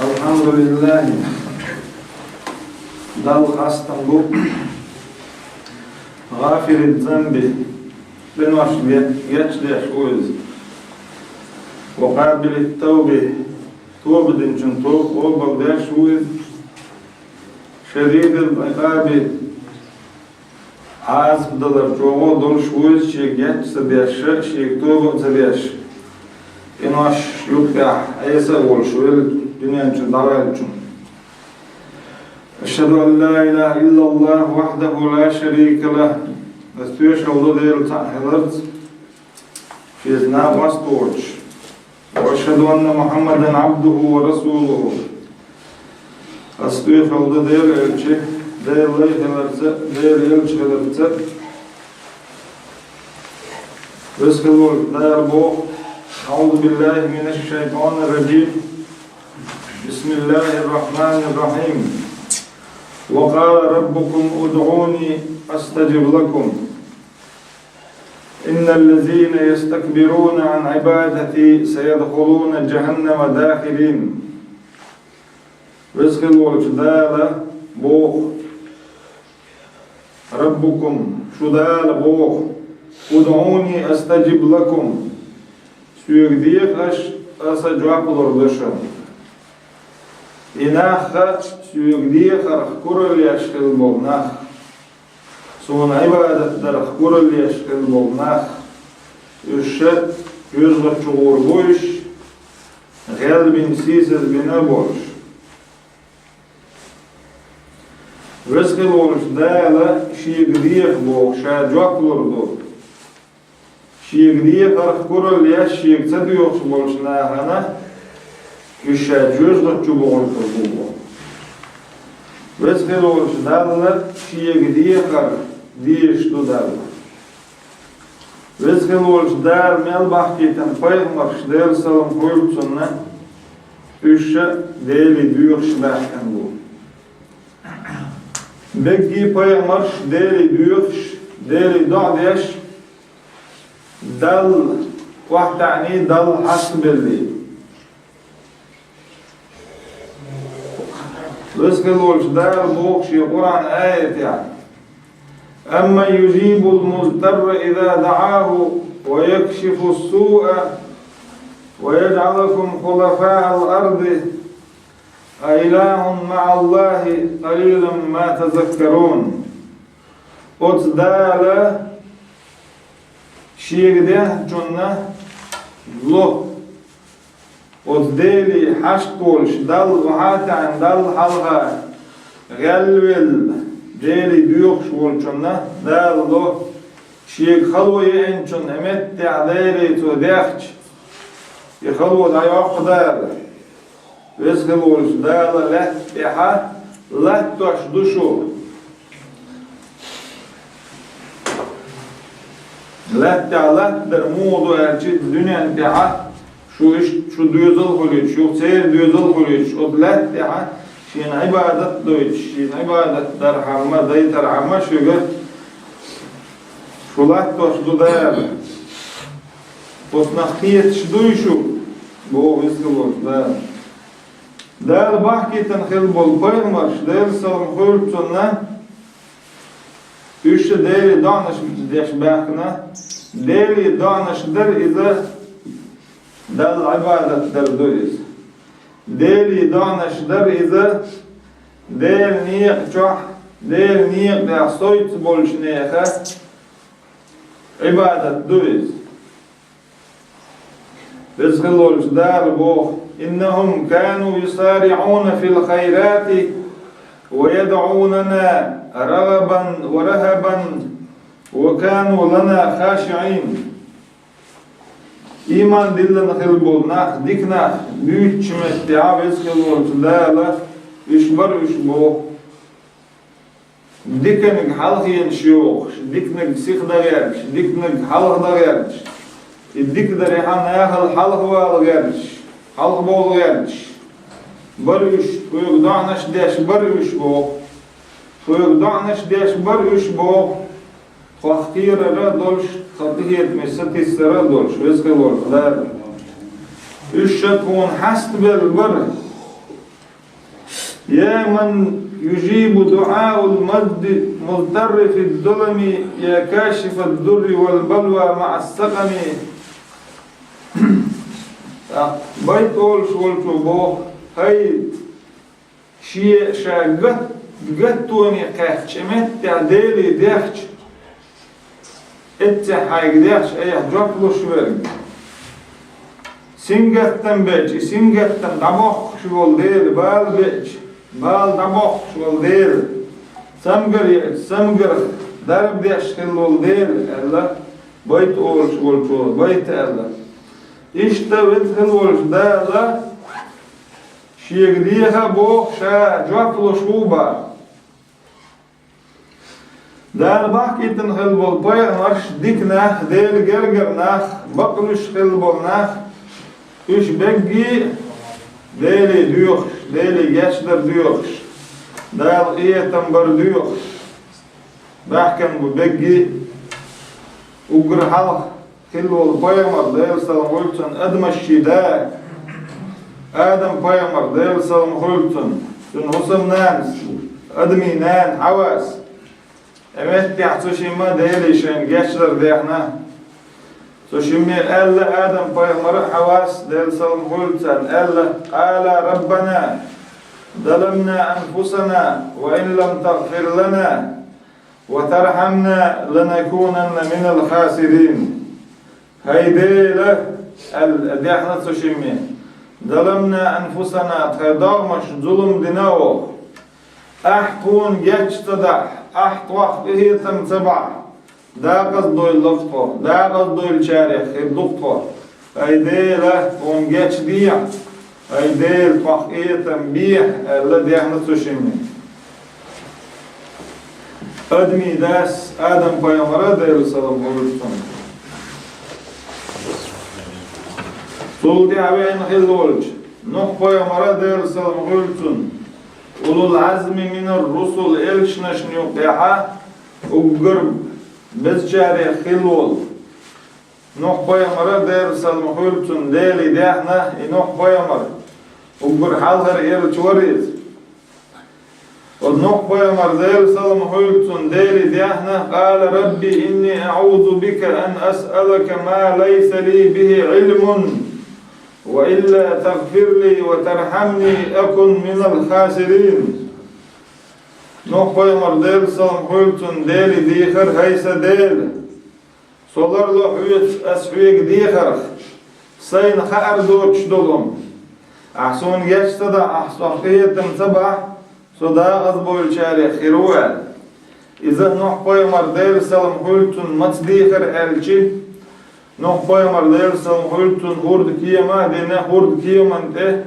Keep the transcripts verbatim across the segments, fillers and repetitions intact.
الحمد لله. Далла хастам бу. غافر الذنب, къинош гечдеш ву Иза. وقابل التوب, тоба динчун тоба къобалдеш ву Иза. شديد العقاب, Ӏазап далар чӀоагӀа долуш ву Иза, шега геч ца деш, шега тоба а ца деш. Къинош юкъехь Ӏеса а волуш велла, дуьнен чу дӀаваьллачунна. أشهد أن لا إله إلا الله وحده لا شريك له. Ас тоьшалла до Дела цхьаъ хиларца, Шеца накъост воцуш. وأشهد أن محمدا عبده ورسوله. Ас тоьшалла до Дела элча, Дела лай хиларца, Дела элча хиларца. Веза хилла волчу Дала боху: أعوذ بالله من الشيطان الرجيم. بسم الله الرحمن الرحيم. وقال ربكم ادعوني أستجب لكم. إن الذين يستكبرون عن عبادتي سيدخلون جهنم داخرين. Веза хилла волчу Дала боху: ربكم, шу Дала боху: ادعوني أستجب لكم. Соьга деха аша, аса жоп лур ду шуна. И нах а, соьга дехарх куралла еш хилла болу нах, суна Ӏибадат дарх куралла еш хилла болу нах, уьш ша жоьжахати чу гӀур бу уьш, гӀелбина, сийсазбина а болуш. Веза хилла волчу Дала шега деха боху, ша жоп лур ду. Шега дехарх куралла еш, шега ца доьхуш болчу нахана, уьш ша жоьжахати чу бухур хир бу боху. Веза хилла волчу Далла шега дехар дезаш ду Далла. Веза хилла волчу Дала мел бахкийтина пайхамарш, Делан салам хуьлда цунна, уьш ша Деле доьхуш баьхкина бу. Берриге пайхамарш Деле доьхуш, Деле доӀа деш, Далла охьатаьӀний, Далла хьастабеллий. Веза хилла волчу Дала боху шен Къуръан аятехь: أمن يجيب المضطر إذا دعاه ويكشف السوء ويجعلكم خلفاء الأرض أإله مع الله قليلا ما تذكرون. Оцу Дала шега дехначунна ло. Оцу Деле хьашт волуш, Далла охьатаьӀна, Далла хьалха гӀелвелла, Деле доьхуш волчунна Дала ло, шега хало еанчунна, и меттехь Деле цо дехча, и хало дӀайоккху Дала. Веза хилла волчу Дала лаьтта тӀехь латтош ду шу. Лаьтта тӀехь латтадар муха ду аьлча, дуьнен тӀехь шу иштта, шу доьзал хуьлуьйтуш, юха церан доьзал хуьлуьйтуш, оцу лаьтта тӀехь шена Ӏибадат а дойтуш, шена Ӏибадат дархьама, дайтархьама шуьга, шу латтош ду Дала. Оцунах кхеташ дуй шу, боху Веза хилла волчу Дала. Дала бахкийтина хилла болу пайхамарш, Делан салам хуьлда цунна, уьш ша Деле доӀанаш деш баьхкина, Деле доӀанаш дар иза, Далла Ӏибадат дар ду иза. Деле доӀанаш дар иза, Делан некъа чохь, Делан некъа тӀехь совца болчу нехан Ӏибадат ду иза. Веза хилла волчу Дала боху: إنهم كانوا يسارعون في الخيرات ويدعوننا رغبا ورهبا وكانوا لنا خاشعين. Ийман диллина хилла болу нах, дика нах, буьйцучу меттехь, Веза хилла волчу Дала, уьш бара уьш боху. Диканиг хьалхенаш йохуш, диканиг сиха дан гӀерташ, диканиг хьалха дан гӀерташ, и дика дарехь нахал хьалха вала гӀерташ, хьалха бовла гӀерташ. Бара уьш, тхоьга доӀанаш деш бара уьш боху. Тхоьга доӀанаш деш бара уьш боху. Тхох кхерар а долуш, тхан къинхетаме сатийсар а долуш, Веза хилла волчу Дала. Уьш ша тхуна хьастабелла бара. يا من يجيب دعاء المض-، المضطر في الظلم، يا كاشف الضر والبلوى مع السقم. Байт олуш волчо боху: хӀай, шен ша гат-, гаттоне кхаьчча, меттехь Деле дехча, эццехь хьайга дехча, айхьа жоп луш верг. Сингаттам беача, и сингаттам дӀабоккхуш волу Дела, бала беача, бала дӀабоккхуш волу Дела, цамгар еача, цамгарх дарба деш хилла волу Дела, аьлла, байт олуш волчо байт аьлла. Иштта веза хилла волчу Дала шега деха а боху, ша жоп луш ву боху. Дала бахкийтина хилла болу пайхамарш дика нах, Делан гергара нах, бакълуьйш хилла болу нах, уьш бегги Деле доьхуш, Деле гечдар доьхуш, Дала къинхетам бар доьхуш баьхкина бу бегги. Уггар хьалха хилла волу пайхамар, Делан салам хуьлда цунна, адамашший да, Адам-пайхамар, Делан салам хуьлда цунна, цуьнан хӀусамнанас, адамийн нана Хьавас. И меттехь цу шимма Деле шайна гечдар дехна. Цу шимме аьлла Адам-пайхамара а, Хьавас, Делан салам хуьлда царна, аьлла: «قالا ربنا ظلمنا أنفسنا وإن لم تغفر لنا وترحمنا لنكونن من الخاسرين». «ХӀай Дела», аьлла дехна цу шимме, «ظلمنا أنفسنا», тхайн догӀмаш зулам дина оха. Ахь тхуна геч ца дахь, ахь тхох къинхетам ца бахь, декъаза дойлалаш тхо, декъаза дойлучарех хир ду-кх тхо. «ХӀай Дела, тхуна гечдехьа, хӀай Дела, тхох къинхетам бехьа», аьлла дехна цу шимме. Адамийн дас Адам-пайхамара, Делан салам хуьлда цунна. Цул тӀаьхьа веана хилла волчу Нух-пайхамара, Делан салам хуьлда цунна, улул-Ӏазми минар-русул элчанашна юкъехьа уггар безачарех хилла волу. Нух-пайхамара, Делан салам хуьлда цунна, Деле дехна и Нух-пайхамар, уггар хьалхара элча вара иза. Оцу Нух-пайхамар, Делан салам хуьлда цунна, Деле дехна: «قال رب إني أعوذ بك أن أسألك ما ليس لي به علم وإلا تغفر لي وترحمني أكن من الخاسرين». Нух-пайхамар, Делан салам хуьлда цунна, Деле дийхира: «ХӀай сан Дела, со ларло хьоьца ас хьоьга дехарх, сайна хаар доцуш долу хӀума. Ахь суна геч ца дахь, ахь сох къинхетам ца бахь, со декъаза бойлучарех хир ву», – аьлла. Иза Нух-пайхамар, Делан салам хуьлда цунна, маца дийхира аьлча, Нух-пайхамар, Делан салам хуьлда цунна, хӀорда кема а дина, хӀорда кеман тӀе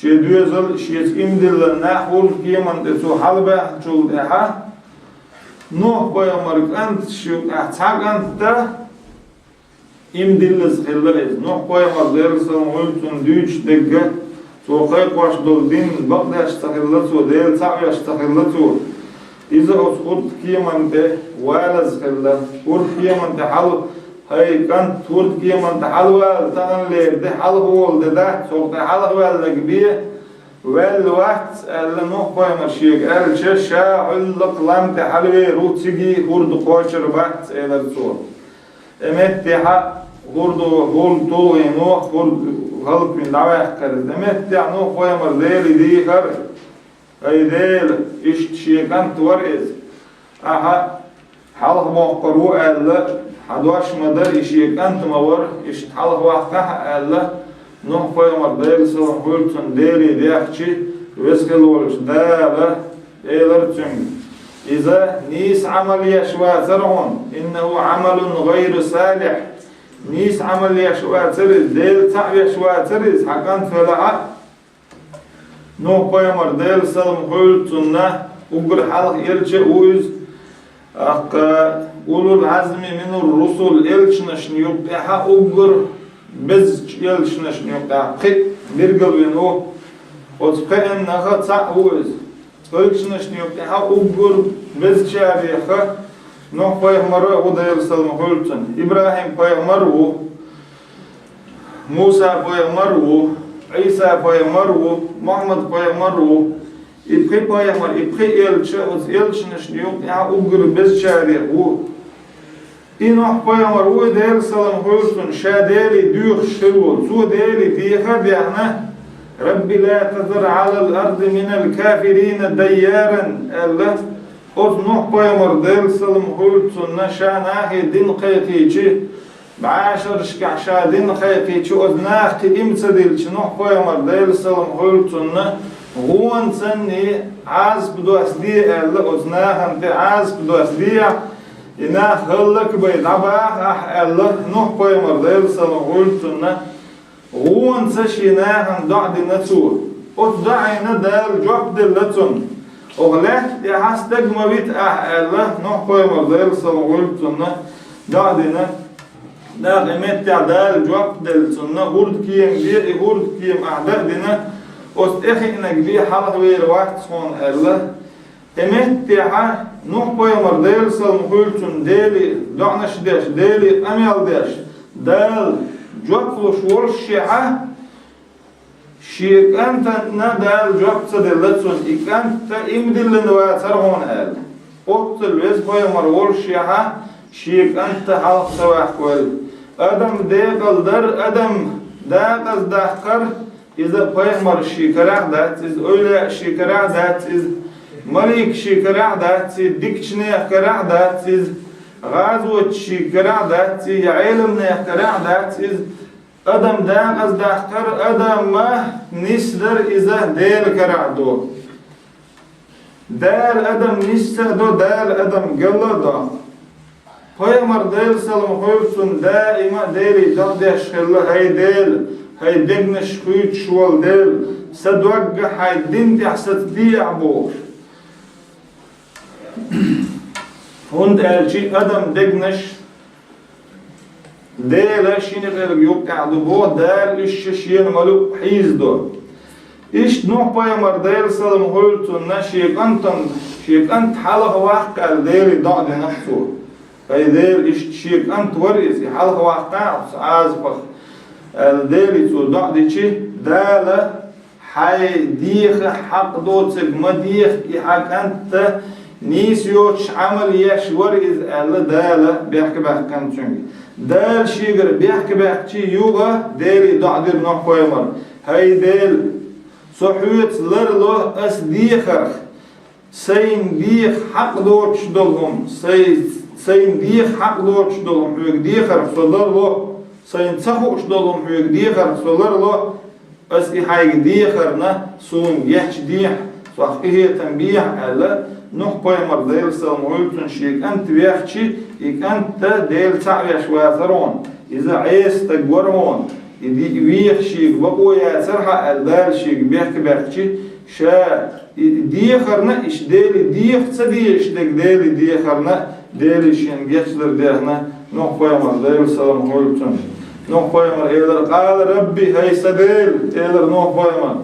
шен доьзал, шеца иман диллина нах хӀорда кеман тӀе цо хьалабаьхначул тӀаьхьа, Нух-пайхамар кӀант, шен юкъахь цхьа кӀант а иман диллаза хилла иза. Нух-пайхамар, Делан салам хуьлда цунна, дуьйцуш дерг а, цо кхайкхош долу дин бакъдеш ца хилла цо, Дела цхьаъ веш ца хилла цо. Иза оцу хӀорда кеман тӀе валаза хилла. ХӀорда кеман тӀе хьал-, хӀай кӀант, хӀорда кеман тӀе хьалавала, таханлера де хьалха волу де дац, хӀокху тӀе хьалха ваьлларг бен ваьлла вац, аьлла, Нух-пайхамар шега аьлча, ша гӀуьллакх лам тӀе хьалавер ву, цига хӀорда кхочур бац, элира цо. И меттехьа хӀорда, хӀорда тулгӀено, хӀорда хӀаллаквина дӀаваьккхира иза. И меттехь Нух-пайхамар Деле дийхира: «ХӀай Дела, иштта шен кӀант вара иза. Ахьа хьалха боккхур ву аьлла, хьан дош ма дара, и шен кӀант ма вара, иштта хьалха ваккхахьа», – аьлла, Нух-пайхамар, Делан салам хуьлда цунна, Деле дехча, веза хилла волчу Дала элира цуьнга: «Иза нийса Ӏамал еш вацара хьуна, إنه عمل غير صالح. Нийса Ӏамал еш вацара иза, Дела цхьаъ веш вацара иза, хьан кӀант велахьа». Нух-пайхамар, Делан салам хуьлда цунна, уггар хьалха элча а ву иза, тӀаккха улул-Ӏазми минар-русул элчанашна юкъахьа уггар безачу элчанашна юкъахь пхиъ билгалвина ву. Оцу пхеаннах цхьаъ ву иза. Элчанашна юкъахьа уггар безачарех Нух-пайхамар а ву, Делан салам хуьлда цунна. ИбрахӀим-пайхамар а ву. Муса-пайхамар а ву, Ӏийса-пайхамар а ву, Мухьаммад-пайхамар а ву. И пхи пайхамар, и пхи элча, оцу элчанашна юкъахь уггар безачарех ву. И Нухь пайхамар ву, Делан салам хуьлда цунна, ша Деле доьхуш хилла волу. Цо Деле деха а даьхна: «Рабби, ла тазар Ӏалал арди минал кафирина дайяран», – аьлла. Оцу Нухь пайхамар, Делан салам хуьлда цунна, ша нахе дин кхайкхийча, бӀешерашкахь ша дин кхайкхийча, оцу наха кхин ийман ца диллича, Нухь пайхамар, Делан салам хуьлда цунна, гӀона санна Ӏазап доссаде аьлла, оцу нахана тӀе Ӏазап доссадехьа, и нах хӀаллакбай дӀабаха ахь аьлла, Нухь пайхамар, Делан салам хуьлда цунна, гӀонца шен нахана доӀа дина цо. Оцу доӀина Дала жоп делла цунна. Оха лаьтта тӀехь стаг ма вита ахь аьлла, Нухь пайхамар, Делан салам хуьлда цунна, доӀа дина. ТӀаккха и меттехь Дала жоп делла цунна, хӀордкема бе, и хӀордкема ахь дан а дина, оцу тӀехиънарг бен хьалхавер вац хьуна аьлла. И меттехьа Нухь пайхамар, Делан салам хуьлда цунна, Деле доӀанаш деш, Деле къамел деш, Дала жоп луш волушехьа, шен кӀантана Дала жоп ца делла цунна, и кӀант а ийман диллина вацара хьуна аьлла. Оццул веза пайхамар волушехьа, шен кӀант а хьалха ца ваккхавелла. Адам декъала дара, адам декъаза даккхара, иза пайхамарш шен карахь дац, иза эвлаяаш шен карахь дац, иза маликаш шен карахь дац, иза дикачу нехан карахь дац, иза гӀазоташ шен карахь дац, иза Ӏеламнехан карахь дац, иза адам декъаза даккхара, адам а нисдара иза Делан карахь ду. Дала адам нисса а до, Дала адам галла а до. Пайхамар, Делан салам хуьлда цунна, даима Деле доӀа деш хилла: «ХӀай Дела, хӀай дегнаш хуьйцуш волу Дела, сан дог а хьайн дин тӀехь саца деахь», – бохуш. ХӀунда аьлча адам дегнаш Делан шина гӀиллакх юккъехь ду боху, Дала уьш шена ма-луъу хьийзадо. Иштта Нухь пайхамар, Делан салам хуьлда цунна, шен кӀантана, шен кӀант хьалха ваккха аьлла, Деле доӀа дина цо. ХӀай Дела, иштта шен кӀант вара иза, и хьалха ваккха оцу Ӏазапах аьлла, Деле цо доӀа дича, Дала хьайн деха хьакъ доцург ма деха, и хьан кӀант а нийса йоцуш Ӏамал еш вара иза аьлла, Дала бехк баьккхина цуьнга. Дала шегара бехк баьккхича, юха Деле доӀа дира Нухь пайхамар: «ХӀай Дела, со хьоьца ларло ас дехарх, сайна деха хьакъ доцуш долу хӀума, сай-, сайна деха хьакъ доцуш долу хӀума хьоьга дехарх со ларло, сайна ца хууш долу хӀума хьоьга дехарх со ларло». Ас и хьайга дехарна, суна гечдехьа, сох къинхетам бехьа аьлла, Нухь пайхамар, Делан салам хуьлда цунна, шен кӀант вехча, и кӀант а Дела цхьаъ веш вацара хьуна, иза Ӏеса стаг вара хьуна, и ди-, веха шега бакъо яцара хьан аьлла, Дала шега бехк баьккхича, ша и дехарна, иштта Деле деха ца дезаш дерг Деле дехарна, Деле шена гечдар дехна, Нухь пайхамар, Делан салам хуьлда цунна. Нухь пайхамар элира: «Къала Рабби, хӀай сан Дела», – элира Нухь пайхамар: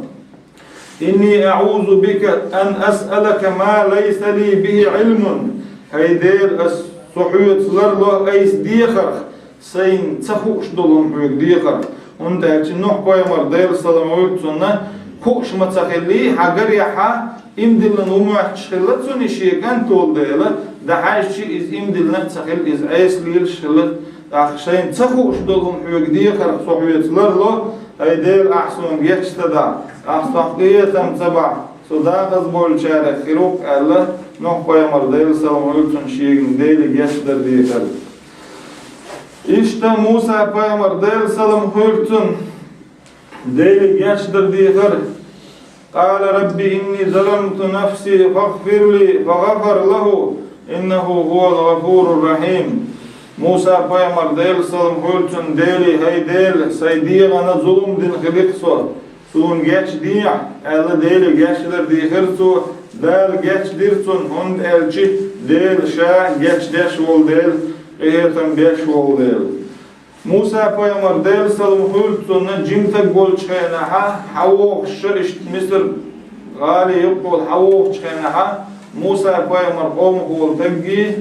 «Инни аӀузу бика ан асъалака ма лайса ли бихи Ӏилмун». ХӀай Дела, ас со хьоьца ларло айса дехарх, сайна ца хууш долу хӀума хьоьга дехарх. ХӀунда аьлча Нухь пайхамар, Делан салам хуьлда цунна, хууш ма ца хиллий, хьан гарехьа ийман диллина ву моьттуш хилла цунна, и шен кӀант волу дела, дан хьаьжча иза ийман диллина а ца хилла, иза Ӏеса лелаш хилла. ТӀаккха сайна ца хууш долу хӀума хьоьга дехарх со хьоьца ларло, хӀай Дела, ахь суна гечдадахь, ахь сох къинхетам ца бахь, со декъаза болчарех хир ву-кх аьлла, Нухь пайхамар, Делан салам хуьлда цунна, шега Деле гечдар дехара. Иштта Муса пайхамар, Делан салам хуьлда цунна, Деле гечдар дехара. «Къала Рабби инни заламту нафси фагъфир ли», фагъафара лаху, иннаху хӀувал гъафурур рахьим. Муса пайхамар, Делан салам хуьлда цунна, Деле: «ХӀай Дела, сайн дегӀана зулам дина хилира со, суна гечдехьа», – аьлла, Деле гечдар дехира цо, Дала гечдира цунна, хӀунда аьлча Дела ша гечдеш волу Дела, къинхетам беш волу Дела. Муса пайхамар, Делан салам хуьлда цунна, жима стаг волчу хенахьа, хьавогӀуш, иштта Мисар гӀали юккъехула хьавогӀучу хенахьа, Муса пайхамар къомах волу стаги,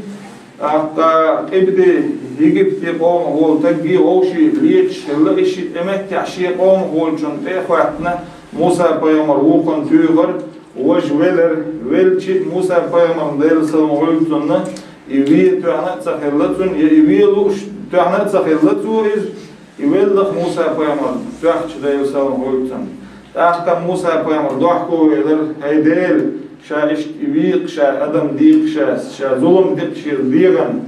тӀаккха къибти, Египте къомах волу стаги вовшийн леташ хилла, и ши тӀе меттехь шен къомах волчунна тӀе а хӀоьттина, Муса пайхамар вукхунна туьйхира, Важа велар, велча Муса пайхамарна, Делан салам хуьлда цунна, и ве тоьхна а ца хилла цунна, я и ве лууш тоьхна а ца хилла цо иза, и велларх Муса пайхамар тоьхча, Делан салам хуьлда цунна. ТӀаккха Муса пайхамар дохко велар: «ХӀай Дела, ша иштта и вийкх, ша адам дийкх, ша, ша зулам дийкх шен дегӀан.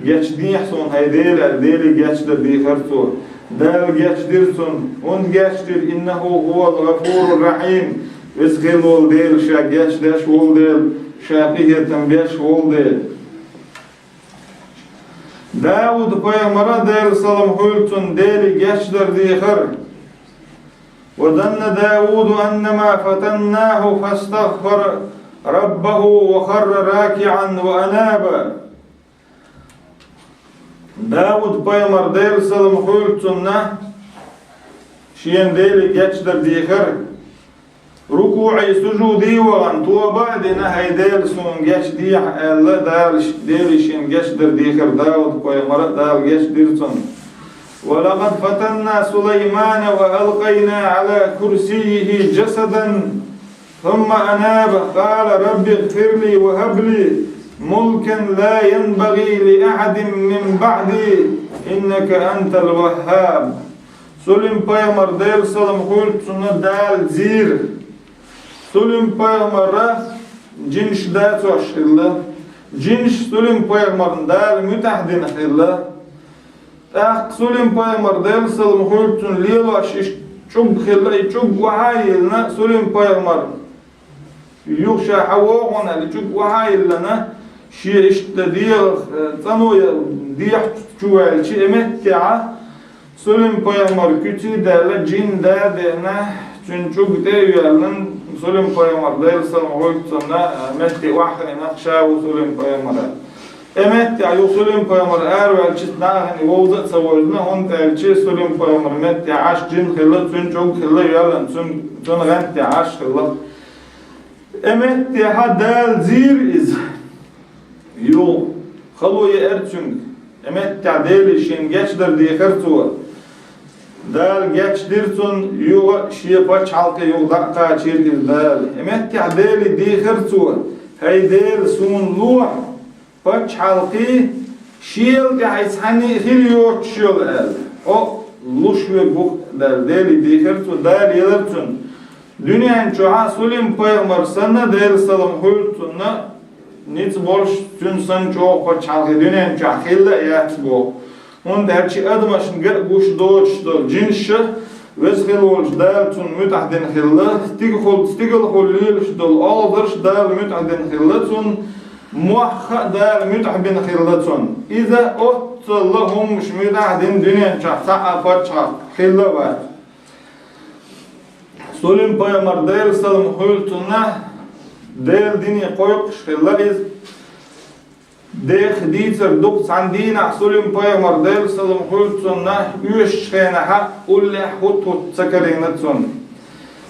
Гечдехьа суна, хӀай Дела», — аьлла, Деле гечдар дийхар цо. Дала гечдира цунна. ХӀунда гечдира? «إنه هو الغفور الرحيم». Веза хилла волу Дела, ша гечдеш волу Дела, ша къинхетам беш волу Дела. Дауд-пайхамара, Делан салам хуьлда цунна, Деле гечдар дийхар: «وظن داود أنما فتناه فاستغفر ربه وخر راكعا وأناب». Дауд-пайхамар, Делан салам хуьлда цунна, шена Деле гечдар дийхар, рукуӀе, сужуде вахана, тоба а дина: «ХӀай Дела, суна гечдехьа», — аьлла, Дала ш-, Деле шена гечдар дийхар Дауд-пайхамара, Дала гечдира цунна. «ولقد فتنا سليمان وألقينا على كرسيه جسدا ثم أناب قال رب اغفر لي وهب لي ملكا لا ينبغي لأحد من بعدي إنك أنت الوهاب». Сулим-пайхамар, Делан салам хуьлда цунна, Дала зийра. Сулим-пайхамар жинаш дацош хилла. Жинаш Сулим-пайхамарна Дала муьтӀахь дина хилла. ТӀаккха Сулим-пайхамар, Делан салам хуьлда цунна, лелош иштта чӀуг хилла, и чӀуг охьа а йиллина, Сулим-пайхамар юха ша хьан вогӀу аьлла, и чӀуг охьа а йиллина, шен иштта дегӀах, э, цӀано я дехьа чу ваьлча, и меттехьа Сулим-пайхамар куьций а даьлла, жин да а деана, цуьнан чӀуг тӀе а йоьллина, Сулим-пайхамар, Делан салам хуьлда цунна, э, метте охьахиъна, ша ву Сулим-пайхамар. И меттехь юха Сулим-пайхамар араваьлча, нахана вовза а ца вожна, хӀунда аьлча Сулим-пайхамар меттехь Ӏаш жин хилла, цуьнан чӀуг хилла йоьллина, цуьнан, цуьнан гӀанта Ӏаш хилла. И меттехьа Дала зийра иза. Юха хало еара цуьнга. И меттехь Деле шена гечдар дийхар цо. Дала гечдира цунна, юха шен пачхьалкхе юха дӀа а кхачийра иза Дала. И меттехь Деле дийхар цо: «ХӀай Дела, суна лохьа пачхьалкхе, шел тӀаьхьа и цхьанне а хила йоцуш йолу», — аьлла. Хьо луш верг ву-кх Дала, Деле дийхира цо, Дала елира цунна. Дуьнен чохь а Сулим-пайхамар санна, Делан салам хуьлда цунна, ницкъ болуш, цуьнан санна чӀогӀа пачхьалкхе дуьнен чохь хилла а яц боху. ХӀунда аьлча адамашна ган а гуш доцуш долу жинаш а, Веза хилла волчу Дала цунна муьтӀахь дина хилла, стигалхула, стигалхула лелаш долу олхазарш Дала муьтӀахь дина хилла цунна, мохк а Дала муьтӀахь бина хилла цунна. Иза оццул а хӀуманаш муьтӀахь дина дуьнен чохь цхьа а пачхьалкх хилла а вац. Сулим-пайхамар, Делан салам хуьлда цунна, Делан дине кхойкхуш хилла иза. Дех дийцар ду-кх, цхьана дийнахь Сулим-пайхамар, Делан салам хуьлда цунна, оьшучу хенахь уллехь хӀутту-хӀутту ца карийна цунна.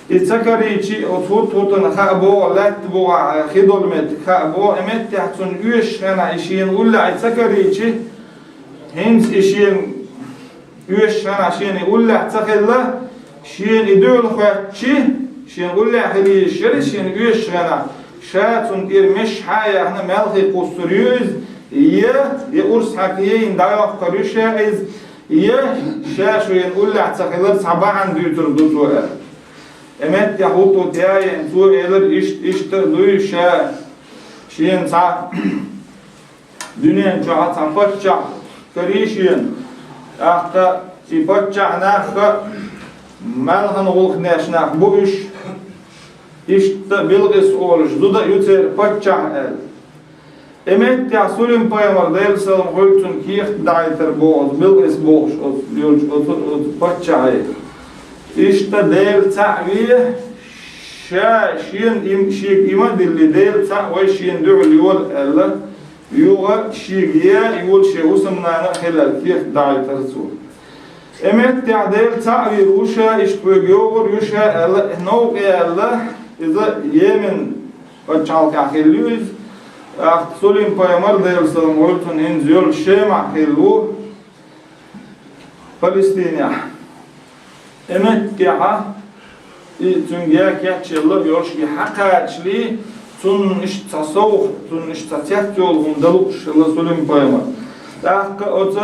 И ца карийча, оцу хӀутту-хӀуттана хаа боху, лаьтта бухахь хи долу меттиг хаа боху, и меттехь цунна оьшучу хенахь и шена уллехь и ца карийча, хӀинца и шена оьшучу хенахь шена и уллехь ца хилла, шена и дуьхьал хоьттучи, шена уллехь хила йиш яра иза шена оьшучу хенахь, ша цунна тӀера меш схьа а яьхна, маьлхе кхуссур ю иза, я, я урс хьаькхна яйна дӀайоккхур ю ша иза, я ша шена уллехь ца хилар цхьа бахьана дуьйцур ду цо аьлла. И меттехь хӀутту-хӀутту яйна, цо элира: «Иштта, иштта а дуй ша, шена цхьа дуьнен чохь цхьа паччахь карий шена, тӀаккха и паччахь нах а маьлхан гӀуллакх деш нах бу уьш, иштта Билкъис олуш зуда а ю церан паччахь», — аьлла. И меттехь Сулим-пайхамар, Делан салам хуьлда цунна, кехат дахьийтар боху оцу Билкъис бохуш оцу йолчу оцу, оцу паччахье: «Иштта Дела цхьаъ ве, ша шена им, шега има а диллий, Дела цхьаъ вай, шена дуьхьал йола», — аьлла. Юха шега е а йола, шен хӀусамнана а хила аьлла, кехат дахьийтар цо. И меттехь Дела цхьаъ вийр ву ша, иштта вайга йогӀур ю ша аьлла, новкъа яьлла, иза Йемен пачхьалкхехь хилла ю иза. ТӀаккха Сулим-пайхамар, Делан салам хуьлда цунна, хӀинца йолу Шемахь хилла ву, Палестинехь. И меттехьа И цуьнга я кечъелла йолуш и хьакхачале, цунна иштта цхьа совгӀат, цунна иштта цхьа цецйолу хӀума дан лууш хилла Сулим-пайхамар. ТӀаккха оцу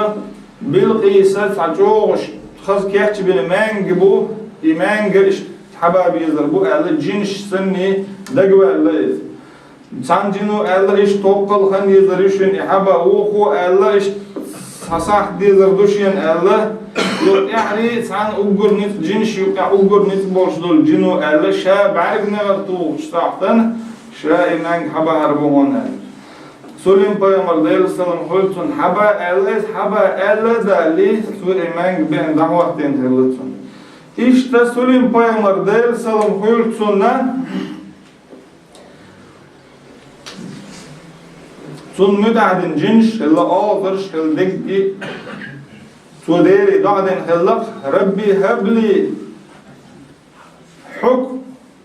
Билкъиса цхьа чӀогӀа хаза кечбина маьнга бу, и маьнга иштта хьаба безар бу аьлла, жинаш санна дагаваьлла иза. Цхьана жино аьлла, иштта тохкал хан дезар ю шуна и хьаба, вукхо аьлла, иштта цхьа сахьт дезар ду шена аьлла. Юха тӀаьхьарий цхьана уггар ницкъ, жинаш юкъахь уггар ницкъ болуш долу жино аьлла, ша бӀаьрг негӀар тухучу сахьтана ша и маьнга хьабахьар бу хьуна аьлла. Сулим-пайхамар, Делан салам хуьлда цунна, хьаба аьлла иза, хьаба аьлла а далале, цо и маьнга беана дӀахӀоттийна хилла цунна. Иштта Сулим-пайхамар, Делан салам хуьлда цунна, цунна муьтӀахь дина жинаш хилла, олхазарш хилла дерриге а. Цо Деле доӀа дина хилла: «Рабби хӀабли хьукман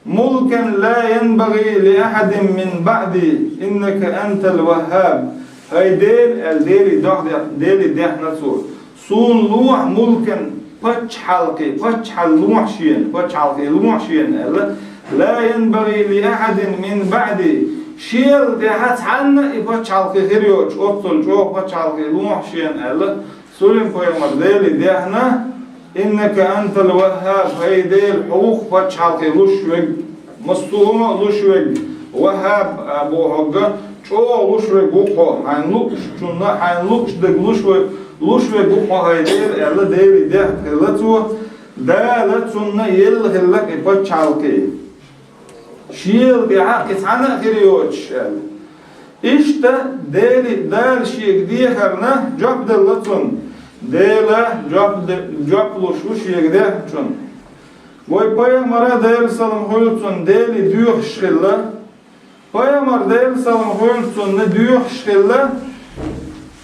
мулкан ла янбагӀи ли ахьадин мин баӀди, иннака антал ваххаб». «ХӀай Дела», аьлла, Деле доӀа де-, Деле даьхна цо. «Суна лохьа мулкан, пачхьалкхе, пачхьалкх лохьа шена, пачхьалкхе лохьа шена», аьлла. «Ла янбагӀи ли ахьадин мин баӀди». Шел тӀаьхьа цхьанна а и пачхьалкхе хир йоцуш, оццул чӀогӀа пачхьалкхе лохьа шена аьлла. Сулим-пайхамар Деле даьхна: «Иннака антал ваххаб», хӀай Дела, хьо ву-кх пачхьалкхе луш верг, массо а хӀума а луш верг, ваххаб а бохург, чӀогӀа луш верг ву-кх хьо, хьайна луучунна, хьайна лууш дерг луш ве-, луш верг ву-кх хьо, хӀай Дела, аьлла, Деле даьхна хилла цо, Дала цунна елла хилла и пачхьалкхе. Шел тӀаьхьа кхин цхьанна а хир йоцуш аьлла. Иштта Дели-, Дала шега дехарна жоп делла цунна. Дела жоп де-, жоп луш ву шега даьхначунна. Вай пайхамара, Делан салам хуьлда цунна, Деле доьхуш хилла. Пайхамар, Делан салам хуьлда цунна, доьхуш хилла,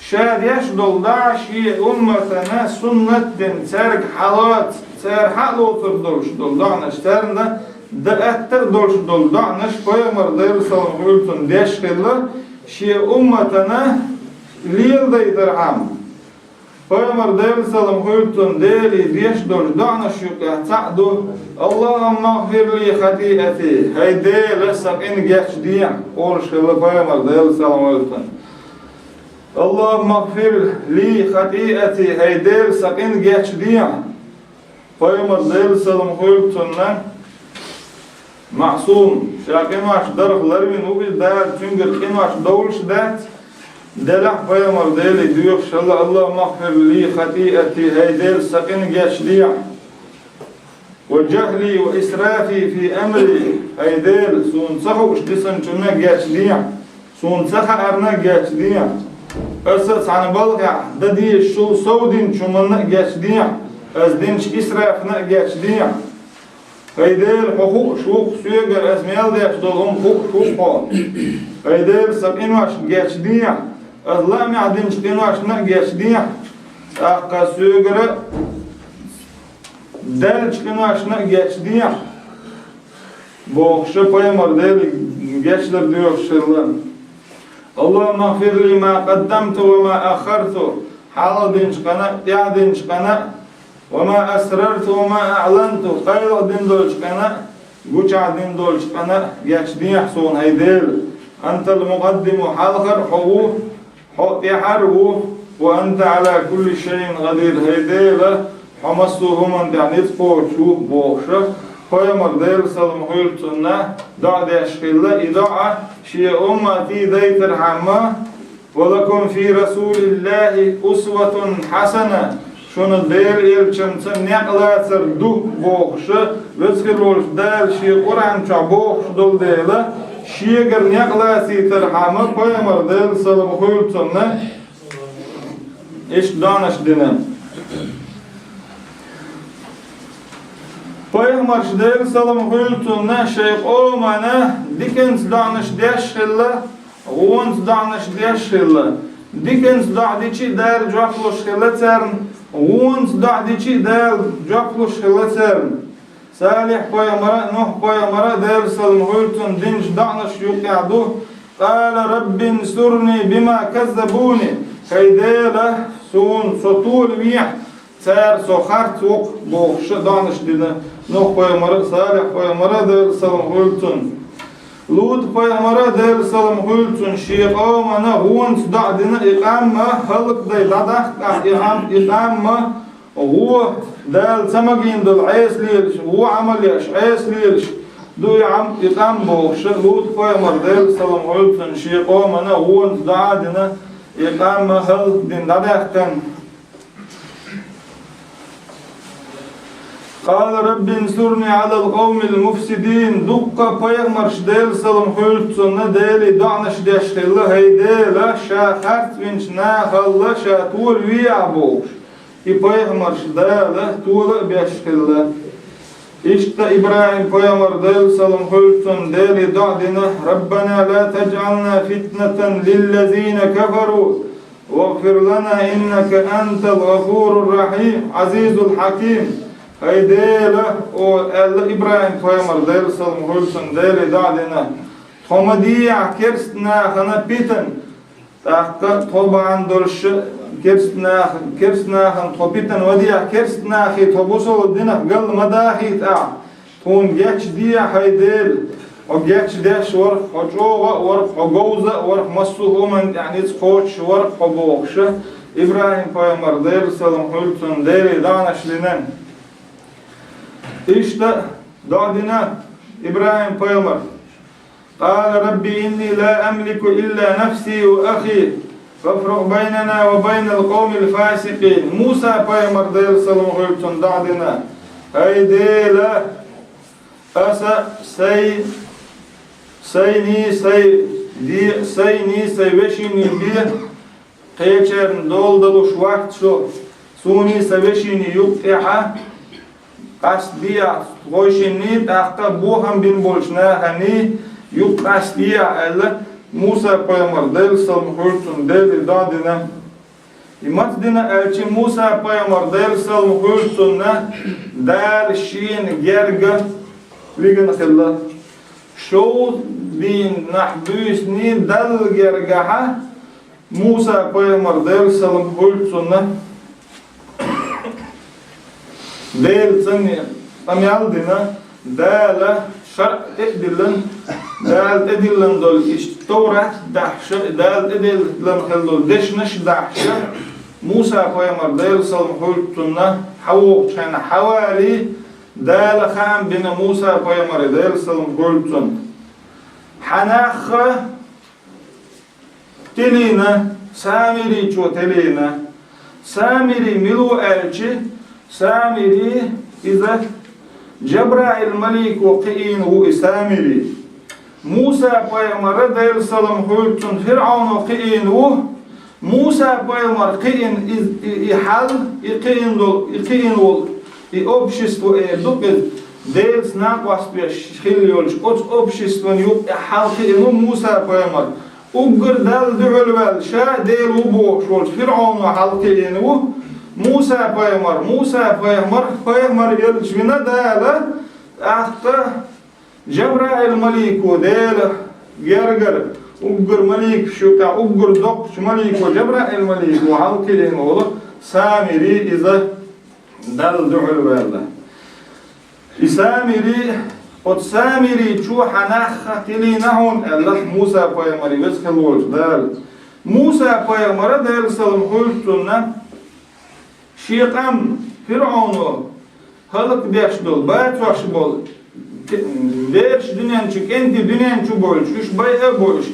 ша деш долу доӀа шен умматана суннат дина, цаьрга хьалаца, цара хьа а лоцур долуш долу доӀанаш, царна дан атта а долуш долу доӀанаш пайхамар, Делан салам хуьлда цунна, деш хилла, шен умматана леладайтархьама. Пайхамар, Делан салам хуьлда цунна, Деле деш долчу доӀанаш юкъахь цхьаъ ду: «Аллахумма гӀфир ли хатиати», хӀай Дела, сан къин гечдехьа, олуш хилла пайхамар, Делан салам хуьлда цунна. «Аллахумма гӀфир ли хатиати», хӀай Дела, сан къин гечдехьа. Пайхамар, Делан салам хуьлда цунна, маъсум, ша къинош дарх ларвина ву иза, Дала цуьнгара къинош довлуш дац. Делахь пайхамар Деле доьхуш хилла: «Аллахумма гӀфир ли хатиати», хӀай Дела, сан къин гечдехьа. «Ва жахли ва исрафи фи амри», хӀай Дела, суна ца хууш дисинчунна гечдехьа. Суна ца хаарна гечдехьа. Аса цхьана балхехь дан дезаш, шул сов динчу хӀуманна а гечдехьа. Аса динчу исрафна а гечдехьа. ХӀай Дела, хьо хууш ву-кх, соьгара аса мел деш долу хӀума хууш ву-кх хьо. ХӀай Дела, сан къиношна гечдехьа. Аса лаамехь динчу къиношна а гечдехьа. ТӀаккха соьгара даьллачу къиношна а гечдехьа. Бохуша пайхамар Деле гечдар доьхуш хилла. «Аллахумма гӀфир ли ма къаддамту ва ма аххарту», хьалха динчу къина а, тӀаьхьа динчу къина а, «ва ма асрарту ва ма аъланту», къайлаха дина долчу къина а, гучахь дина долчу къина а гечдехьа суна, хӀай Дела. «Антал мукъаддиму», хьалхара хьо ву, хьо тӀаьхьара ву, «ва анта Ӏала кулли шайин къадир», хӀай Дела, хьо массо а хӀуманна тӀехь ницкъ кхочуш ву, бохуша, пайхамар, Делан салам хуьлда цунна, доӀа деш хилла, и доӀа шен уммате дайтархьама: «Ва лакум фи расулиллахи усватун хьасана», шуна Делан элчанца некъ лацар ду, бохуша, Веза хир волчу Дала шен Къуръан чохь бохуш долу дела, шегара некъ лацийтархьама пайхамар, Делан салам хуьлда цунна, иштта доӀанаш дина. Пайхамарш, Делан салам хуьлда цунна, шайн къомана диканца доӀанаш деш хилла, гӀонца доӀанаш деш хилла. Диканца доӀа дичи а Дала жоп луш хилла царна, гӀонца доӀа дичи а Дала жоп луш хилла царна. Салихь-пайхамара а, Нухь-пайхамара а, Делан салам хуьлда цунна, динчу доӀанаш юкъехь ду: «Къала рабби нсурни бима каззабуни», хӀай Дела, суна со толавехьа, цара со харц вокху бохуша доӀанаш дина. Нух пайхамара, Салих пайхамара, Делан салам хуьлда цунна, Лут пайхамара, Делан салам хуьлда цунна, шен къомана гӀонца доӀа дина, и къам а хӀаллакдай дӀадаккха, и къам, и къам а гӀо, Дала ца магийна долу Ӏеса лелаш, гӀо Ӏамал еш Ӏеса лелаш ду и къам, и къам бохуш, Лут пайхамара, Делан салам хуьлда цунна, шен къомана гӀонца доӀа дина, и къам а хӀаллакдина дӀадаьккхина. «Къала рабби нсурни Ӏалал къавмил муфсидин». Дуккха пайхамарш, Делан салам хуьлда цунна, Деле доӀанаш деш хилла: «ХӀай Дела, ша харцвинчу нахалла ша тола вехьа», – бохуш. И пайхамарш Дала тола а беш хилла. Иштта ИбрахӀим пайхамара, Делан салам хуьлда цунна, Деле доӀа дина: «Раббана ла таджӀална фитнатан лиллазина кафару, вагфир лана, иннака антал гӀафурур рахьим, Ӏазизул хьаким». «ХӀай Дела», – о, аьлла ИбрахӀим пайхамара, Делан салам хуьлда цунна, Деле доӀа дина, «тхо ма дехьа керста нахана питана, тӀаккха тхо бахьана долуш керста нах-, керста нахана тхо питана ма дехьа, керста нахе тхо бусалба динах галла ма дахийта ахьа». Тхуна гечдехьа, хӀай Дела, хьо гечдеш вара, хьо чӀогӀа а вара, хьо говза а вара, массо а хӀуманна тӀехь ницкъ кхочуш вара хьо бохуш, ИбрахӀим пайхамара, Делан салам хуьлда цунна, Деле доӀанаш дина. Иштта доӀа дина ИбрахӀим пайхамара: «Къала рабби инни ла амлику илла нафси ва ахи, фафрукъ байнана ва байнал къавмил фасикъин». Муса пайхамара, Делан салам хуьлда цунна, доӀа дина: «ХӀай Дела, аса сай, сайни, сай де-, сайни, сай вешини бен кхечарна дола далуш вац со, суни сан вешини юкъ тӀехьа къастадехьа, тхойшинни, тӀаккха бохам бина болчу наханни юкъ къастадехьа», – аьлла, Муса пайхамара, Делан салам хуьлда цунна, Деле доӀа дина. И маца дина аьлча, Муса пайхамар, Делан салам хуьлда цунна, Дала шена герга вигина хилла. Шовзткъа дийнахь буьйсанна Далла гергахьа Муса пайхамар, Делан салам хуьлда цунна, Делан цӀанъе къамел а дина, Дала шаръ тӀе а диллина, Дала тӀедиллина долу иштта Товрат а дахьаш, Дала тӀедиллина хилла долу дешнаш а дахьаш, Муса пайхамар, Делан салам хуьлда цунна, хьан вохучу хенахь хьан валий, Дала хаам бина Муса пайхамаре, Делан салам хуьлда цунна. Хьан нахха тилийна, Самиричо тилийна. Самири мила ву аьлча, Самири иза Джабраил малико кхиийна ву и Самири. Муса пайхамар, Делан салам хуьлда цунна, ФирӀуно кхиийна ву. Муса пайхамар кхиийна и, и, и хьал, и кхиийна долу, и кхиийна волу, и общество эр ду иза, Делаца накъост беш хилла йолчу оцу обществон юкъа хьал кхиийна ву Муса пайхамар. Уггар Далла дуьхьал ваьлла, ша Дела ву бохуш волчу ФирӀуно хьалакхиийна ву Муса пайхамар. Муса пайхамар, пайхамар елча вина Дала, тӀаккха Джабраил малико Дела гергара, уггар маликаш юкъахь уггар доккхачу малико Джабраил малико хьалакхиийна волу Самири иза Далла дуьхьал ваьлла. И Самири, оцу Самиричо хьан нахха тилийна хьуна, аьлла Муса пайхамаре, веза хилла волчу Дала. Муса пайхамар, Делан салам хуьлда цунна, шен къам ФирӀуно хӀаллакдеш долу, бацош болу, бераш дуьнен чу, кӀентий дуьнен чу бойлуш, уьш байа а бойуш,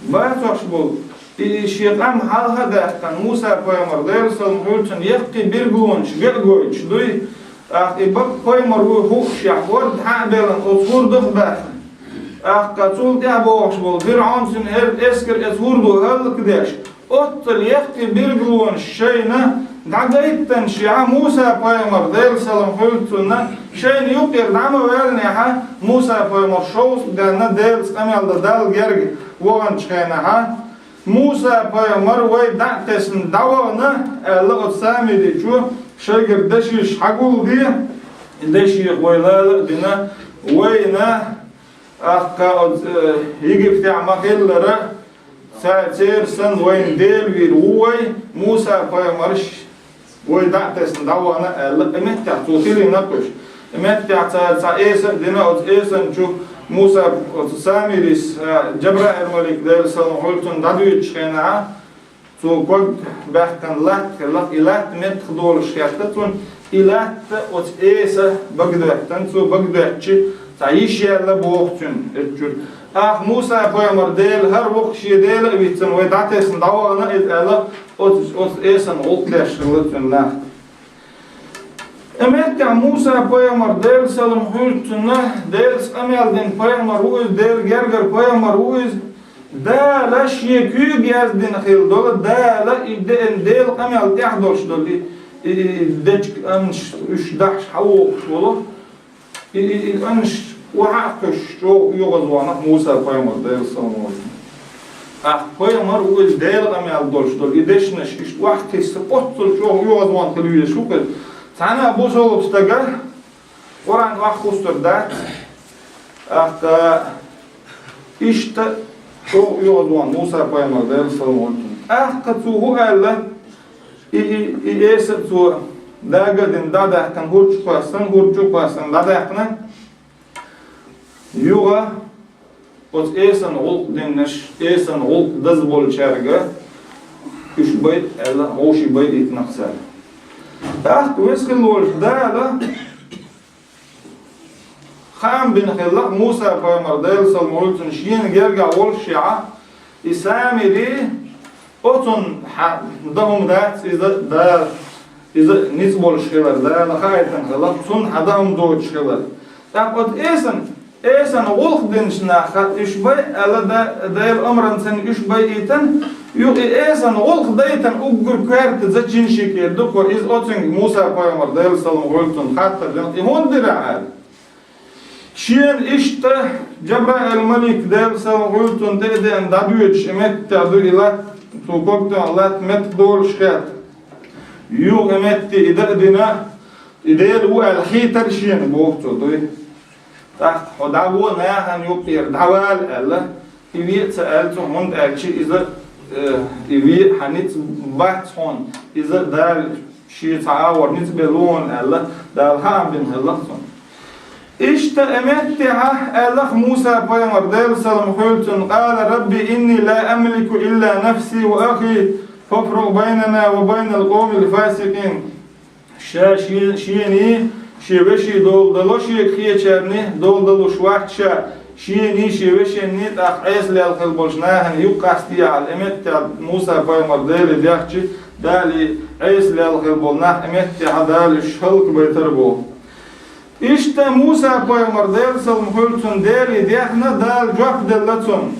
бацош болу, и шен къам хьалха а даьккхина, Муса пайхамар, Делан салам хуьлда цунна, яккхий билгалонаш бен а гойтуш дуй, тӀаккха и бакъ пайхамар ву хууш, хӀорда хьа а беллина, оцу хӀордах а баьхна. ТӀаккха цул тӀаьхьа бохуш болу ФирӀун, цуьнан эскар оцу хӀордо хӀаллакдеш, оццул яккхий билгалонаш шайна дӀагайтинчехьа, Муса пайхамар, Делан салам хуьлда цунна, шайна юккъера дӀа ма ваьллинехьа, Муса пайхамар шовзткъа денна Делаца къамел дан Далла герга ваханчу хенахьа, Муса пайхамар вай дӀа а тесна дӀавахана, аьлла оцу Самиричо, шайгара дешиш хьагулде, дешех вай лала а дина, вайна, тӀаккха оцу, э, Египтехь ма-хиллара, ца-, церан санна вайна Дела вийр ву вай, Муса пайхамарш вай дӀа а тесна дӀавахана, аьлла, и меттехь цо тилийна кхуьш. И меттехь цара цхьа эса а дина, оцу эсан чу Муса, оцу Самирис, а, Джабраил-малик, Делан салам хуьлда цунна, дӀадоьдучу хенахь, цо ког баьккхина латта хилла, и латта меттах долуш хетта цунна, и латта оцу эса багадоьттина, цо багадоьттича, цхьа йиш яьлла боху цуьнан оцу чуьра. Ахь Муса-пайхамар Дела хӀара ву-кх, шен Дела а вицина, вай дӀатесна дӀавахана иза аьлла, оцу, оцу эсан гӀуллакх деш хилла цуьнан нах. И меттехь Муса-пайхамар, Делан салам хуьлда цунна, Делаца къамел дина пайхамар ву иза, Делан гергара пайхамар ву иза. Дала шен куьйга яздина хилла долу, Дала и деана Делан къамел тӀехь долуш долу, и, и, и дечиг, аннаш, уьш дахьаш хьан вогӀуш волу. И, и, и аннаш охьа а кхуьссуш, чӀогӀа оьгӀазвахна Муса-пайхамар, Делан салам хуьлда цунна. Ахь пайхамар ву иза, Делан къамел долуш долу и дешнаш иштта охьа а кхиссина, оццул чӀогӀа оьгӀазвахна хила везаш ву-кх иза. Цхьана а бусалба стага Къуръан охьахуьссур дац, тӀаккха иштта чӀогӀа оьгӀазвахна Муса-пайхамар, Делан салам хуьлда цунна. ТӀаккха цо хӀун аьлла, и, и, и эса а цо дага а дина, дӀадаьккхина, хӀорд чу кхоьссина, хӀорд чу кхоьссина дӀадаьккхина, юха оцу эсан гӀуллакх динарш, эсан гӀуллакх даза болчаьрга уьш байъа аьлла, вовшийн байъийтина-кх цара. ТӀаккха Веза хилла волчу Дала хаам бина хилла Муса-пайхамар, Делан салам хуьлда цунна, шена гергахь волушшехь, и Самири, оцунна хьан дан хӀума дац иза, Дала, иза ницкъ болуш хилар, Дала хаийтина хилла, цунна хьан дан хӀума доцуш хилар. ТӀаккха оцу эсан, эсан гӀуллакх динчу наха уьш байъа аьлла, да-, Делан омранца уьш байъийтина, юха и эсан гӀуллакх дайтина уггар коьрта зачинщик ду-кх иза, оцуьнга Муса-пайхамар, Делан салам хуьлда цунна, хаттар дина, и хӀунда дира аьлла. Шена иштта Джабраил-малик, Делан салам хуьлда цунна, тӀе а деана, дӀадоьдуш и меттехь ду и латта, цо ког тоьхна латта меттах долуш хетта. Юха и метте и дан а дина, и Дела ву аьлла хетара шена, боху цо, дуй. ТӀаккха хьо дӀагӀо, нахана юккъера дӀавала аьлла, и ве а ца аьлла цо, хӀунда аьлча иза, э, и ве а хьан ницкъ бац хьуна, иза Дала шен цхьа агӀор ницкъ белла ву хьуна аьлла, Дала хаам бина хилла-кх цунна. Иштта и меттехьа аьлла-кх Муса-пайхамар, Делан салам хуьлда цунна: «Къала рабби инни ла амлику илла нафси ва ахи, фафрукъ байнана ва байнал къавмил фасикъин». Ша шен-, шений, шен веший дола дало, шега кхечарний дола далуш вац ша, шений, шен вешенний тӀаккха Ӏеса лелла хилла болчу нахана юкъ къастае аьлла, и меттехь Муса-пайхамар Деле дехча, Дала Ӏеса лелла хилла болу нах и меттехь Дала уьш хӀаллакбайтар боху. Иштта Муса-пайхамар, Делан салам хуьлда цунна, Деле дехна, Дала жоп делла цунна.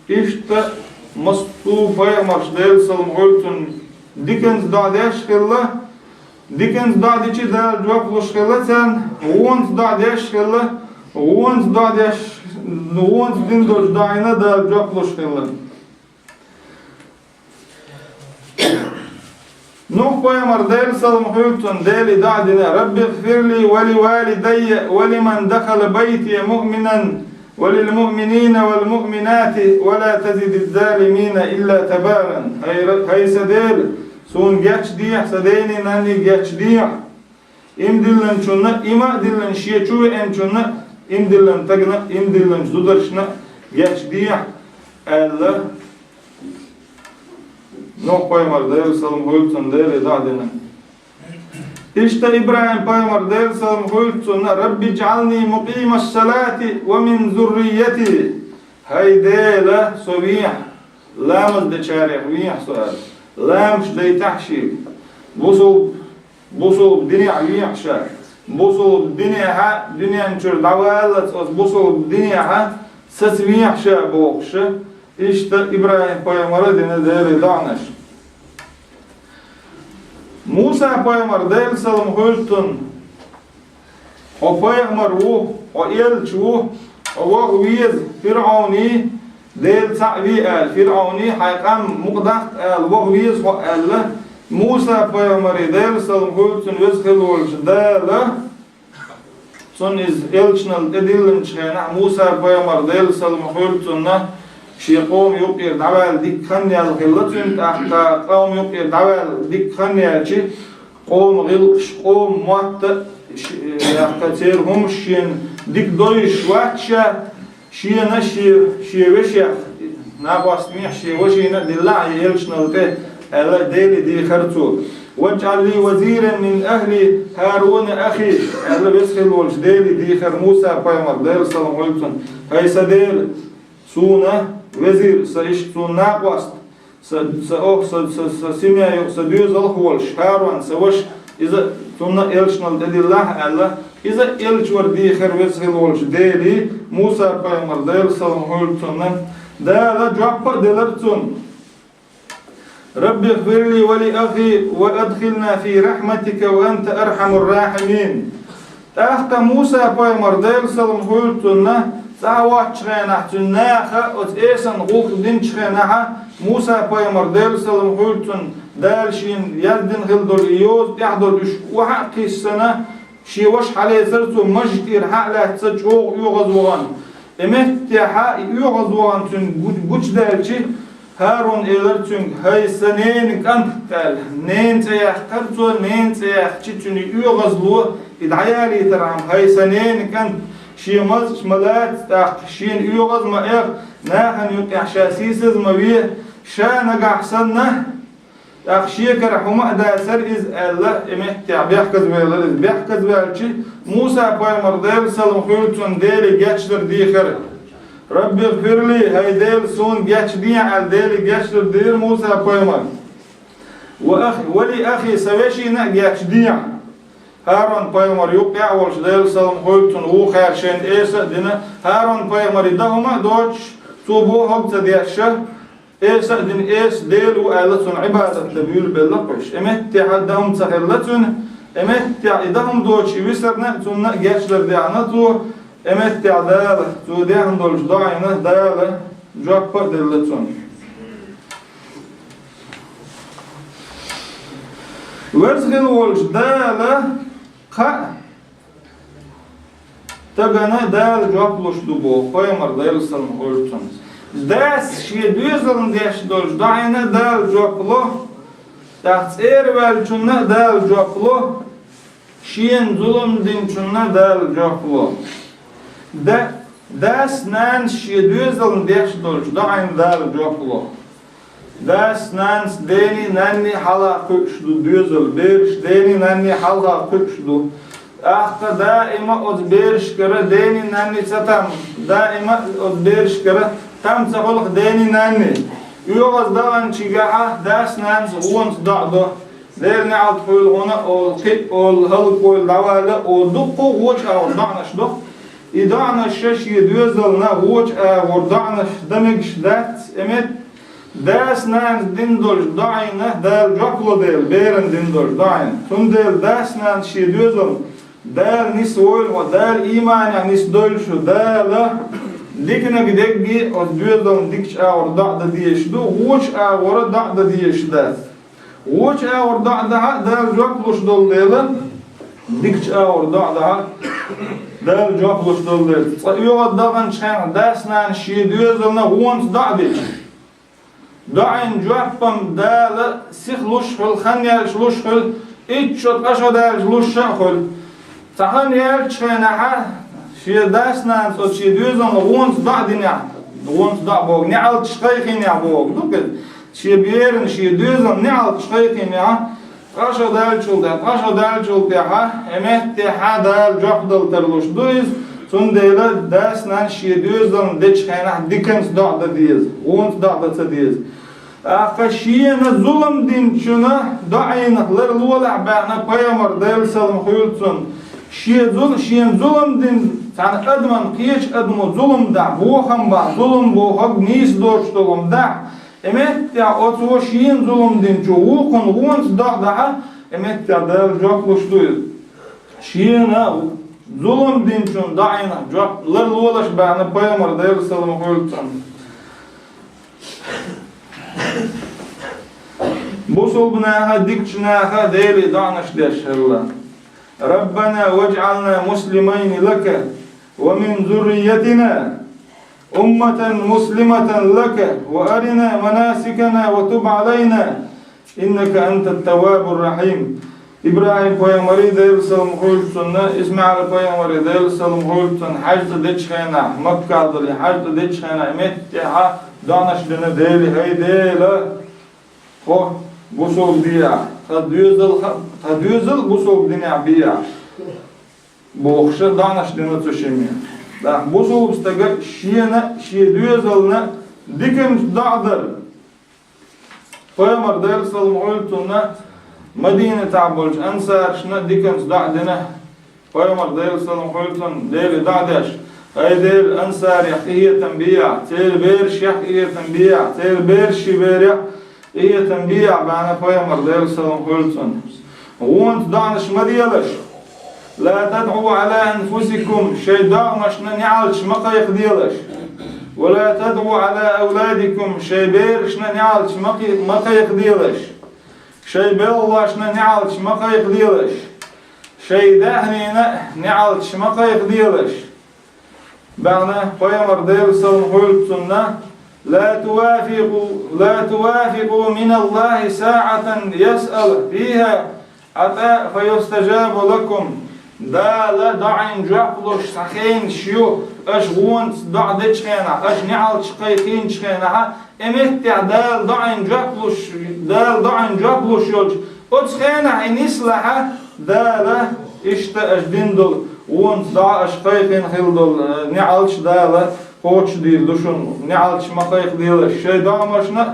Иштта массо а пайхамарш, Делан салам хуьлда цунна, диканца доӀа деш хилла, диканца доӀа дича Дала жоп луш хилла царна, вонца доӀа деш хилла, вонца доӀа деш, вонца дина долчу доӀина Дала жоп луш хилла. Нух-пайхамар, Делан салам хуьлда цунна, Деле доӀа дина: «Рабби гфирли ва ли валидайя ва лиман дахала байтия муъминан ва лил муъминина вал муъминати ва ла тазиди залимина илла табаран». ХӀай Ра-, хӀай сан Дела, суна гечдехьа, сан дений, нанний гечдехьа. Им диллинчунна, им а диллина шен чу веанчунна, им диллина стагана, им диллинчу зударшна гечдехьа, аьлла, Нух-пайхамар, Делан салам хуьлда цунна, Деле доӀа дина. Иштта ИбрахӀим-пайхамар, Делан салам хуьлда цунна: «Рабби жӀални мукъимас-салати ва мин зуррияти». ХӀай Дела, со вехьа, ламаз дечарех вехьа со аьлла. Ламаз дайтахьа шега. Бусул-, бусулба динехь вехьа ша. Бусулба динехьа, дуьнен чуьра дӀаваллалц оцу бусулба динехьа саца вехьа ша бохуш, иштта ИбрахӀим-пайхамара дина Деле доӀанаш. Муса-пайхамар, Делан салам хуьлда цунна, хьо пайхамар ву, хьо элча ву, хьо ваха веза ФирӀавний, Дела цхьаъ ве аьлла, ФирӀавний, хьайн къам мукъадаккха аьлла, ваха веза хьо аьлла, Муса-пайхамаре, Делан салам хуьлда цунна, Веза хилла волчу Дала, цунна иза элчанал тӀедиллинчу хенахь, Муса-пайхамар, Делан салам хуьлда цунна, шен къоман юккъера дӀаваьлла дикка хан яьлла хилла цуьнан, тӀаккха къоман юккъера дӀаваьлла дикка хан яьлча, къоман гӀиллакхаш, къоман мотт а, Ш-, яхка церан хӀумаш шена дика дойзуш вац ша, шена ши-, шен вешех, накъосташка шен вешина а дилла а, и элчанал тӀе, аьлла, Деле дийхар цо. «واجعل لي وزيرا من أهلي هارون أخي», аьлла, веза хила волчу Деле дийхар Муса-пайхамар, Делан салам хуьлда цунна. «ХӀай сан Дела, суна везир, сан иштта суна накъост, сан, сан ох, сан, сан, сан семья юкъа, сан доьзалх а волуш, ХӀарун, сан ваша, иза цунна а элчанал тӀедиллахь», аьлла, иза а элча вар дийхар веза хила волчу Деле Муса-пайхамар, Делан салам хуьлда цунна. Дала жоп а делира цунна. «رب اغفر لي ولأخي وأدخلنا في رحمتك وأنت أرحم الراحمين». ТӀаккха Муса-пайхамар, Делан салам хуьлда цунна, цӀа а воцчу хенахь, цуьнан наха оцу Эсан гӀуллакх динчу хенахь, Муса-пайхамар, Делан салам хуьлда цунна, Дала шена яздина хила долу и йоза тӀехь долу уьш охьа а кхиссина, шен ваша хьалецара цо, мажа тӀера хьа а лаьцна, чӀогӀа оьгӀазвахана. И меттехь и оьгӀазвахана цуьнга гу-, гучудаьлча, ХӀарун элира цуьнга: «ХӀай сан ненан кӀант», аьлла. Ненан цӀе яьккхира цо, ненан цӀе яьккхича, цуьнан и оьгӀазло и дӀаялийтархьама: «ХӀай сан ненан кӀант, шен маза ма лаца тӀаккха, шена оьгӀаз ма эха, нахана юкъехь ша сийсаз ма ве, ша нагахь санна». ТӀаккха шекара хӀума а дацара иза, аьлла, и меттехь бехказавелира иза. Бехказаваьлча, Муса-пайхамар, Делан салам хуьлда цунна, Деле гечдар дийхира. «رب اغفر لي», хӀай Дела, суна гечдехьа, аьлла, Деле гечдар дийра Муса-пайхамар. «وأخ-, ولأخي», сан вешина а гечдехьа. ХӀарун-пайхамар юккъехь а волуш, Делан салам хуьлда цунна, вукхара шайна эса а дина, ХӀарун-пайхамаре дан хӀума а доцуш, цо бохург ца деш, эса а дина, эса Дела ву аьлла, цунна Ӏибадат дан буьйлабелла кхуьш. И меттехь дан хӀума ца хилла цуьнан, и меттехь и дан хӀума доцуш и висарна а, цунна а гечдар даьхьна цо, и меттехь Дала, цо даьхна долчу доӀина Дала жоп а делла цунна. Веза хила волчу Дала кхаа стагана Дала жоп луш ду боху, пайхамар, Делан салам хуьлда цунна. Дас шен доьзална деш долчу доӀина Дала жоп ло, тӀаккха цӀера ваьллачунна а Дала жоп ло, шена зулам динчунна Дала жоп ло. Да-, дас-нанас шен доьзална деш долчу доӀина Дала жоп ло. Дас-нанас, дений-нанний хьалха кхуьуш ду доьзал, бераш дений-нанний хьалха кхуьуш ду. ТӀаккха даима оцу берашкара дений-нанний ца там, даима оцу берашкара там ца хуьлу дений-нанний. ОьгӀаз даханчигахьа дас-нанас гӀонца доӀа до. Делан неӀалт хуьлда хьуна олу, кхин а олу, хӀаллаквойла, дӀавала олу, дуккха а вочу агӀор доӀанаш до. И доӀанаш шен доьзална вочу агӀор доӀанаш дан мегаш дац, и меттехь дас-нанас дина долчу доӀина Дала жоп ло дела, берана дина долчу доӀина. Цундела дас-нанас шен доьзална Дала нисвойла хьо, Дала ийманехь нисдойла шу, Дала диканиг дегги оцу доьзална дикачу агӀор доӀа дан дезаш ду, вочу агӀора доӀа дан дезаш дац. Вочу агӀор доӀа дахьа а Дала жоп луш долу дела, дикачу агӀор доӀа дахьа а Дала жоп луш долу дела. Цкъа оьгӀаз даханчу хенахь дас-нанас шен доьзална гӀонца доӀа дича, доӀина жоп-м Дала сиха луш хуьлу, хан яьлча луш хуьлу, итт шо, ткъа шо даьлча луш а хуьлу. Цхьа хан яьллачу хенахьа шен дас-нанас оцу шен доьзална гӀонца доӀа динехь, гӀонца доӀа боху, неӀалташ кхайкхийнехь боху ду иза. Шен берана, шен доьзална неӀалташ кхайкхийнехь, ткъа шо даьллачул тӀаьхьа, ткъа шо даьллачул тӀаьхьа, и меттехьа Дала жоп дала тарлуш ду иза, цундела дас-нанас шен доьзална дечу хенахь диканца доӀа дан деза, гӀонца доӀа дан ца деза. ТӀаккха шена зулам динчунна доӀийнах ларлолахь баьхна пайхамар, Делан салам хуьлда цунна. Шен зул-, шена зулам дина цхьана адамна кхечу адамо зулам дахь, бохам бахь, зулам бохург нийса доцуш долу хӀума дахь, и меттехь оцо шена зулам динчо вукхунна гӀонца доӀа дахьа, и меттехь Дала жоп луш ду иза. Шена зулам динчунна доӀийнах жоп ларлолаш баьхна пайхамар, Делан салам хуьлда цунна. Бусулба наха, дикачу наха Деле доӀанаш деш хилла. «ربنا واجعلنا مسلمين لك ومن ذريتنا أمة مسلمة لك وأرنا مناسكنا وتب علينا إنك أنت التواب الرحيم». ИбрахӀим-пайхамари, Делан салам хуьлда цунна, ИсмаӀил-пайхамари, Делан салам хуьлда цунна, хьаьж цӀа дечу хенахь, Маккахь долу хьаьж цӀа дечу хенахь, меттехьа доӀанаш дина Деле: «ХӀай Дела, тхо бусалба бехьа, тхан доьзал, тхан доьзал бусалба динехь бехьа», бохуш, доӀанаш дина цу шимма. ТӀаккха бусалба стага шена, шен доьзална диканца доӀа дара. Пайхамар, Делан салам хуьлда цунна, Мадинатахь болчу ансаршна диканца доӀа дина. Пайхамар, Делан салам хуьлда цунна, Деле доӀа деш: «ХӀай Дела, ансарех къинхетам бехьа, церан берашех къинхетам бехьа, церан бераши берех къинхетам бехьа», бахьана пайхамар, Делан салам хуьлда цунна. Вонца доӀанаш ма делаш. «Ла тадӀу Ӏала анфусикум», шайн догӀмашна неӀалташ ма кхайкхаделаш. «Ва ла тадӀу Ӏала авладикум», шайн берашна неӀалташ ма кхи-, ма кхайкхаделаш. Шайн белхалошна неӀалташ ма кхайкхаделаш. Шайн даьхнина неӀалташ ма кхайкхаделаш. Бахьана пайхамар, Делан салам хуьлда цунна: «Ла тувафикъу, ла тувафикъу миналлахи саӀатан ясъалу фиха ӀатӀаъ фа юстажабу лакум». Дала доӀина жоп луш цхьа хенаш ю, аша вонца доӀа дечу хенахь, аша неӀалташ кхайкхийначу хенахь, и меттехь Дала доӀина жоп луш, Дала доӀина жоп луш йолчу оцу хенахь и нислахь, Дала иштта аша дина долу вонца доӀа, аша кхайкхина хила долу, э, неӀалташ Дала кхочушдийр ду шуна. НеӀалташ ма кхайкхаделаш шайн догӀмашна,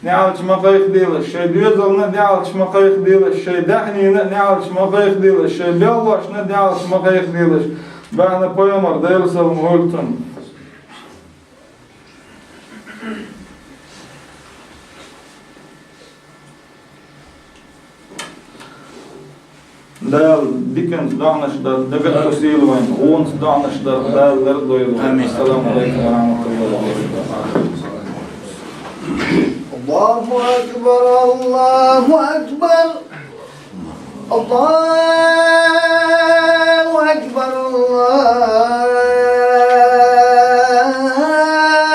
неӀалташ ма кхайкхаделаш шайн доьзална, неӀалташ ма кхайкхаделаш шайн даьхнина, неӀалташ ма кхайкхаделаш шайн белхалошна, неӀалташ ма кхайкхаделаш. Бахьана пайхамар, Делан салам хуьлда цунна. Дала диканца доӀанаш дар дагатосийла вайн, вонца доӀанаш дар Дала лардойла вайн. Амин. Ассаламу алайкум ва рахматуллахи ва баракатух. Аллаху акбар, Аллаху акбар. Аллаху акбар,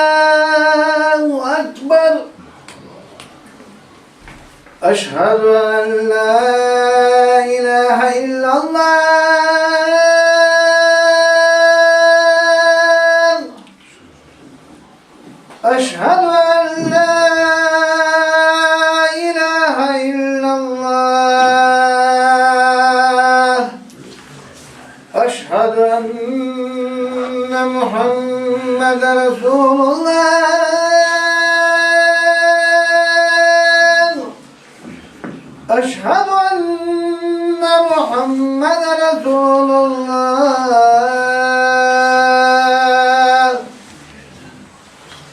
Аллаху акбар. أشهد أن لا إله إلا الله. أشهد أن لا إله إلا الله. أشهد أن محمدا رسول الله. أشهد أن محمدا رسول الله.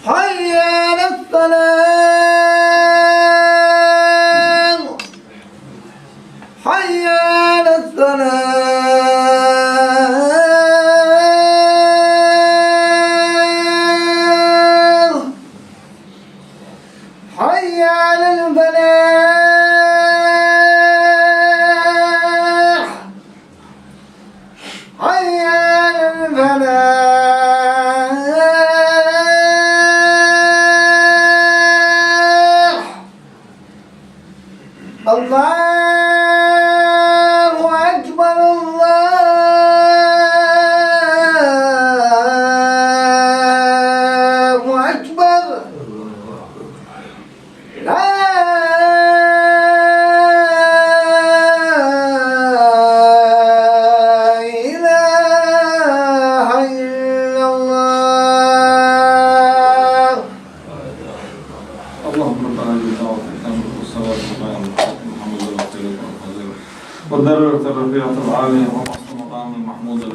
حي على الصلاة. حي على الصلاة. حي على الفلاح. حي على الفلاح. الله أكبر، الله أكبر. لا إله إلا الله. اللهم رب هذه الدعوة التامة والصلاة القائمة آت محمدا الوسيلة والفضيلة والدرجة الرفيعة العالية وابعثه مقاما محمودا